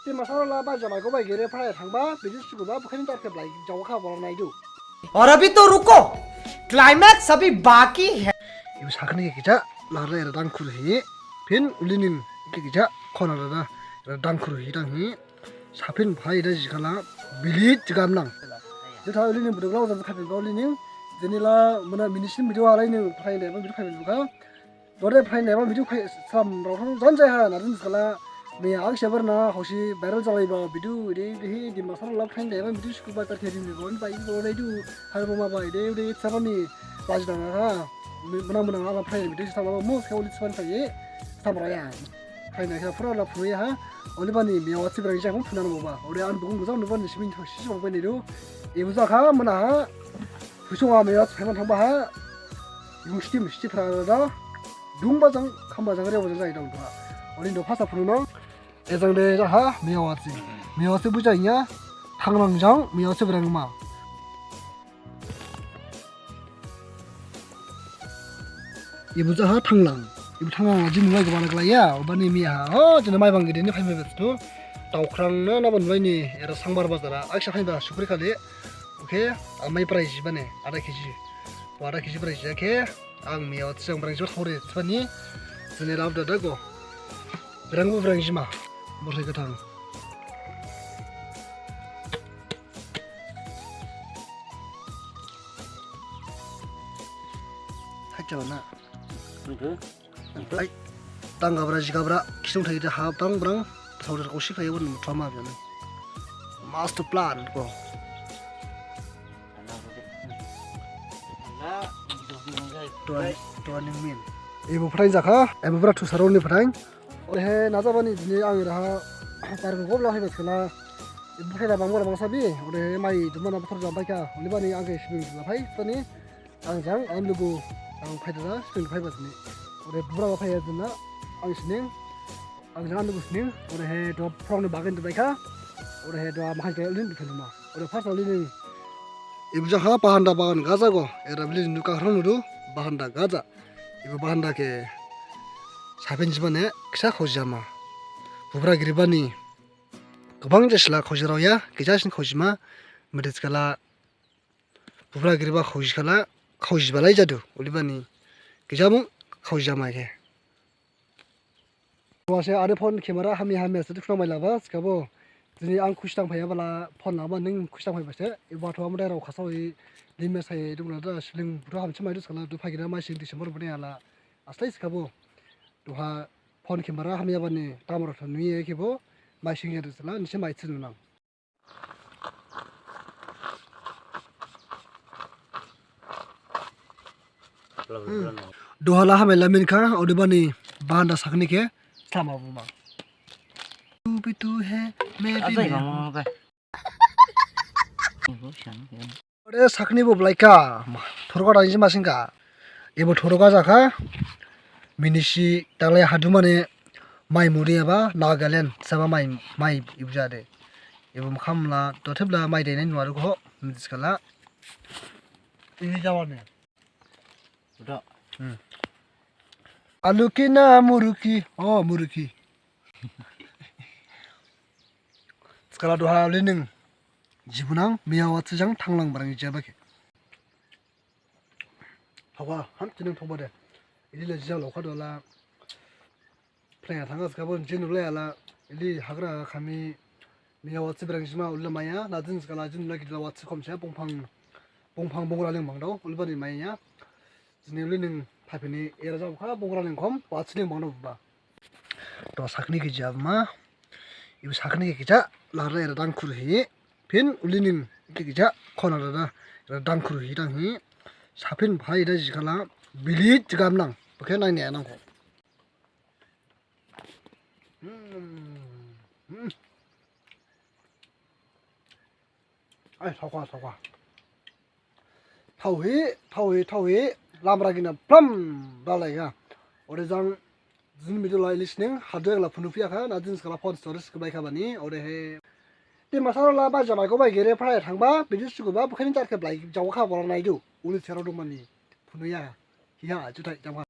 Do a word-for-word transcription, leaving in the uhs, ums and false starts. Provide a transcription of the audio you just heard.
Dimasa la ba jamai kho bai gere phai thangba, bidi suguba, bukhani jar khe blai jawa kha bola naidu. और अभी तो रुको, climax अभी बाकी है। Ibu sakhni khe kija, lara era dang khur hi, phin ulining khe kija, khona lara, era dang khur hi dang hi, saphin phai da jikala, bili jigam nang. Jutha ulining buduk lau jam khapin ba ulining, jenila mana minisin bidu alai ning phai le, bidu phai bidu kha. Dore phai neba video phai slam rao thang jan jai ha, nadin skala, miya ang sebar na, hosi viral jalai ba video, ide, ide, hi, Dimasa la phai neba video school ba tar khe rim gon, ba, ide, ide, ide, har bo ma ba, ide, ide, sabani, laj dang ha, mena, mena, ala phai video slam ba, mo, khe oli saban phai, slam raya. Phai na khe, pura la phai ha, oli bani, miya watsi berang jai, hum, phuna mo ba, ode an bung gujang, nubani, simin, hosi, simin, ba, nidu, ibu ja kha, mena ha, Phusung a miya phaiman thangba ha, yung stim sti phra da, dungba jang, khamba jang, reba jang jai dong ha. Oni do phasa phunu nang, ejang de ja ha, miya watsi. Miya watsi bujai nya, thanglang jang, miya watsi berang ma. Ibu ja ha thanglang. Ibu thanglang la jini lai gabana glaiya, obani miya ha. Ho, jini mai bang gede ni phai mai bestu. Taukrang na, na ban lai ni, era sangbar bazara. Aksa phai da, sukri khali. Oke, amai price bane, ada kg. Bo ada kg price ya khe, ang miya watsi ang berang jima thore, sibani, sini rab dada go. Berang bo berang jima, borsai gathang. Thak jaba na. Ai, tang gabra, ji gabra, kisung thai kita hap tang berang, saudara kosi kaya wan, trauma bian. Master plan ko. Tuan, tuan yang min. Ibu prank jakha, ibu prank tu saroni prank. Odehe najabani jini ang iraha tar ko gobla hai baskala. Ibu prank da bangmora bangsabi. Odehe mai dumana bothor jam baikha. Olibani ang khe sibing la phai tani. Ang jang ang lugu ang phaida da sibing phai basni. Ode bura ba phai jana ang sining. Ang jang ang lugu sining. Odehe do phrong ni bagin du baikha. Odehe do makhai khe ulin du pheluma. Ode first ulin. Ibu jakha bahanda bagan gaja go. Era bili nuka hrong nudu bahanda gaja. Ibu bahanda khe saben jibane kisa khojama. Bubra giribani gabang jesla khojirao ya, kisa sin khojima. Medis kala Bubra giriba khauji khala, khauji balai jadu, ulibani. Gijamung khauji jamai khe. Wase are phone camera hami hami ase dukna mai laba, sikabo. Jini ang khusi dang phaiya bala phone laba ning khusi dang phaiba se. Iba tho amdai rao khasao i lime sai dukna da sibling buthu hamsi mai dus khala du phagina mai sing December bani ala. Aslai sikabo. Duha phone camera hami abani tamar tho nuye khebo mai sing ya dus la nisi mai tsinunang. Duhala hamai lamin kha, odebani bahanda sakni khe sama buma. Tu bhi tu hai, main bhi main. Ode sakni bo blaikha, thoroka dangji masingkha. Ebo thoroka jakha, minisi daglai hadumane mai muriyaba Nagaland saba mai, mai ibujade. Ebo mukhamla dothebla mai dainai nuaru kho, midiskala. Ini jawabnya. Udah. Hmm. Alu ki na muruki, oh muruki. Skala duha lining. Jibunang miya watsi jang thanglang barang ija bakhe. Hawa, ham tinang thongba de. Ili le jang lokha dola. Phleng thanga sikabo jin ulai ala. Ili hagra khami miya watsi barang jima ulla maya. Nadin skala jin ulai gidla watsi khomsa bongphang bongphang bongra ling bangdao ulbani maya. Jini lining phaphini era jabkha bongra ling khom watsi ling bangdao buba. To sakni khe jabma. Ibu sakni khe kija, lara era dang khur hi. Phin ulining khe kija, khona dada, era dang khur hi dang hi. Saphin phai da jikhala, bili jigam nang. Bokhe nai ne nang kho. Hmm. Hmm. Ai, thokha, thokha. Thauhi, thauhi, thauhi, lamra gina plam balai ga. Ore jang, jin midu lai listening, hadwek la phunu phiya kha, na jin skala phone storage khe bai kha bani, ore he. Te masala la ba jamai kho bai gere phai thangba, bidi suguba, bukhani jar khe blai jawa kha bola naidu, uli sero dongmani, phunu ya, hiya, juthai jam kha.